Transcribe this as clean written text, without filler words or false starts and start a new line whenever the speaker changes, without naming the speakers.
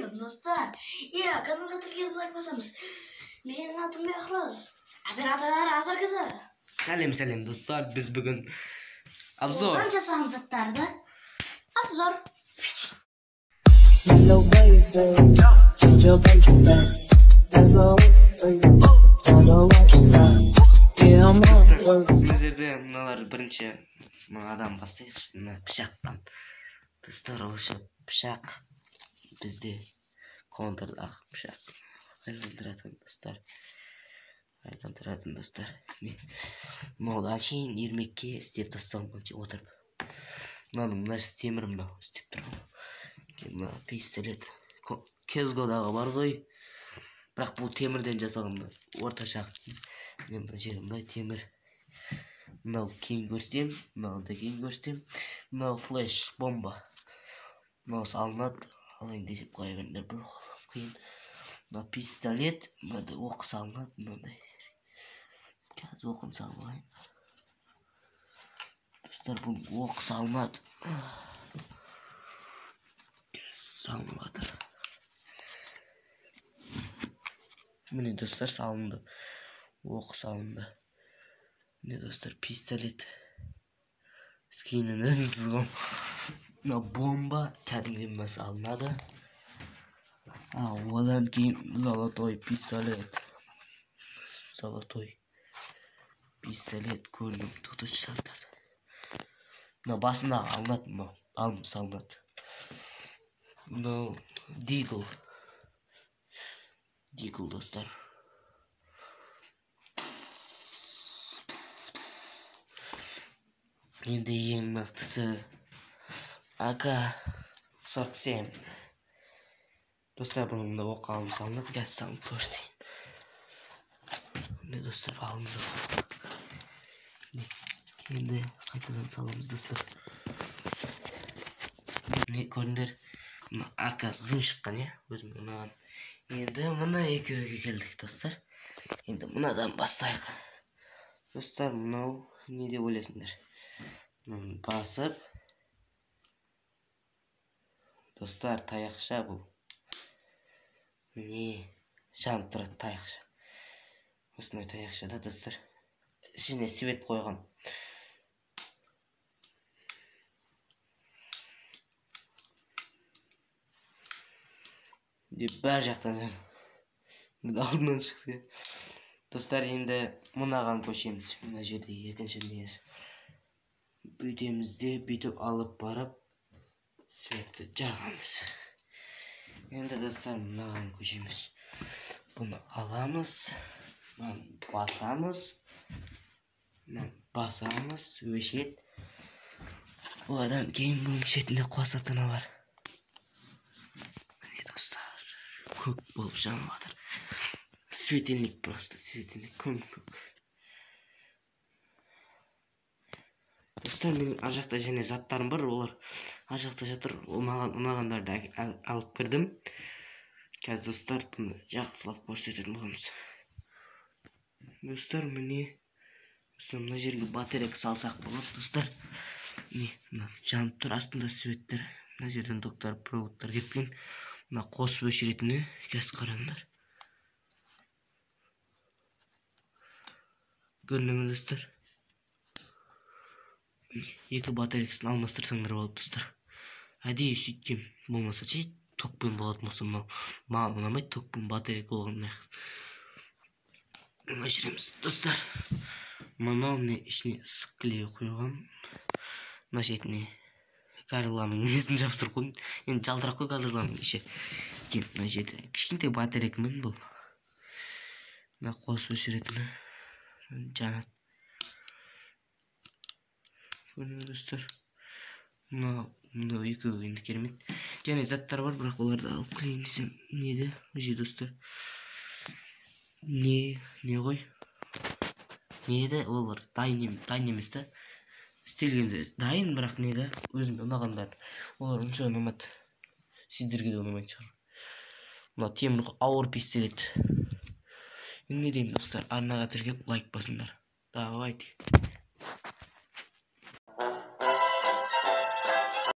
Сәлем, достар. Иә, каналға тіркеліп, лайк басамыз. Менің атым Бехроз. Оператор Азаркызы.
Сәлем, сәлем, достар. Біз бүгін обзор.
Қолдан жасаған заттарды обзор.
Hello, baby. Change your baby. That's all. All the Yeah, I'm
Достар,
on work.
мына жерде мыналар, бірінші мынадан бастайықшы, мына пышақтан. Достар, осы пышақ бізде контрдағы пышақ. Айландыратын, достар. Айландыратын, достар. Не? Мынау әншейін ермекке істеп тастаған отырып. Мынаның мынасы темір, мынау істеп тұрған. Мына пистолет. Кезгодағы бар ғой. Бірақ бұл темірден жасалған, мына орташа. Міне, мына жері мындай темір. Мынау кейін көрсетемін, мынауны да кейін көрсетемін. Мынау флеш бомба. Мынау салынады. Алайын десеп қоя беріңдер, бір қолым қиын. Мынау пистолет, мынандай оқ салынады, мынандай. Қазір оқын салып алайын. Достар, бұл оқ салынады. Салынып жатыр. Міне, достар, салынды. Оқ салынды. Міне, достар, пистолет. Кейіннен өзін сызғам. Мына бомба кәдімгідей мына салынады. Одан кейін золотой пистолет. Золотой пистолет көрдім. Тоқтатшы заттарды. Мына басында алынады, мынау алынып салынады. Мынау дигл. Дигл, достар. Енді ең мықтысы АК-47. Достар, бұның мында оқ алынып салынады. Қазір салынып көрсетейін. Міне, достар, алынды оқ. Енді қайтадан саламыз, достар. Міне, көрдіңдер. Мына АК зың шыққан, иә? Өзіме ұнаған. Енді мына екеуге келдік, достар. Енді мынадан бастайық. Достар, мынау не деп ойлайсыңдар? Мынаны басып, достар, таяқша бұл. Міне, жанып тұрады таяқша. Осындай таяқша да, достар. Ішіне свет қойған. Деп бәр жақтан алдынан шықты. Достар, енді мынаған көшеміз. Мына жерде екінші несі. Бүйтеміз де, бүйтіп алып барып светті жағамыз. Енді, достар, мынаған көшеміз. Бұны аламыз, мынаны басамыз, мынаны басамыз, өшеді. Одан кейін бұның шетінде қосатыны бар. Міне, достар, көк болып жанып жатыр. Светильник, просто светильник, көм көк. Достар, менің ар жақта және заттарым бар, олар ар жақта жатыр. Ол маған ұнағандарды алып кірдім. Қазір, достар, бұны жақсылап көрсететін боламыз. Достар, міне, достар, мына жерге батарейка салсақ болады, достар. Міне, мына жанып тұр, астында светтер. Мына жерден токтар, проводтар кеткен. Мына қосып өшіретіні, қазір қараңдар. Көріне ме, достар? Екі батарейкасын алмастырсаңдар болады, достар. Әдейі сөйткем болмаса ше, токпен болатын болса, мынау маған ұнамайды, токпен батарейка болған. Мына өшіреміз, достар. Мынау міне ішіне ысық клей құйғам. Мына шетіне горилланың несін жабыстырып қойдым. Енді жалтырақ қой горилланың іші. Кейін мына жерде кішкентай батарейкамен бұл. Мына қосып өшіретіні жанады. Көрдіңіз, достар. Мынау екеуі енді керемет. Және заттар бар, бірақ оларды алып кірейін десем, неде? Бұл жерде, достар. Не, не ғой? Не еді? Олар дайын, дайын емес та. Істелгенде дайын, бірақ не да? Өзіме ұнағандар. Олар онша ұнамады. Сіздерге де ұнамайтын шығар. Мына темір ауыр пистолет. Енді не деймін, достар? Арнаға тіркеліп, лайк басыңдар. Давайте.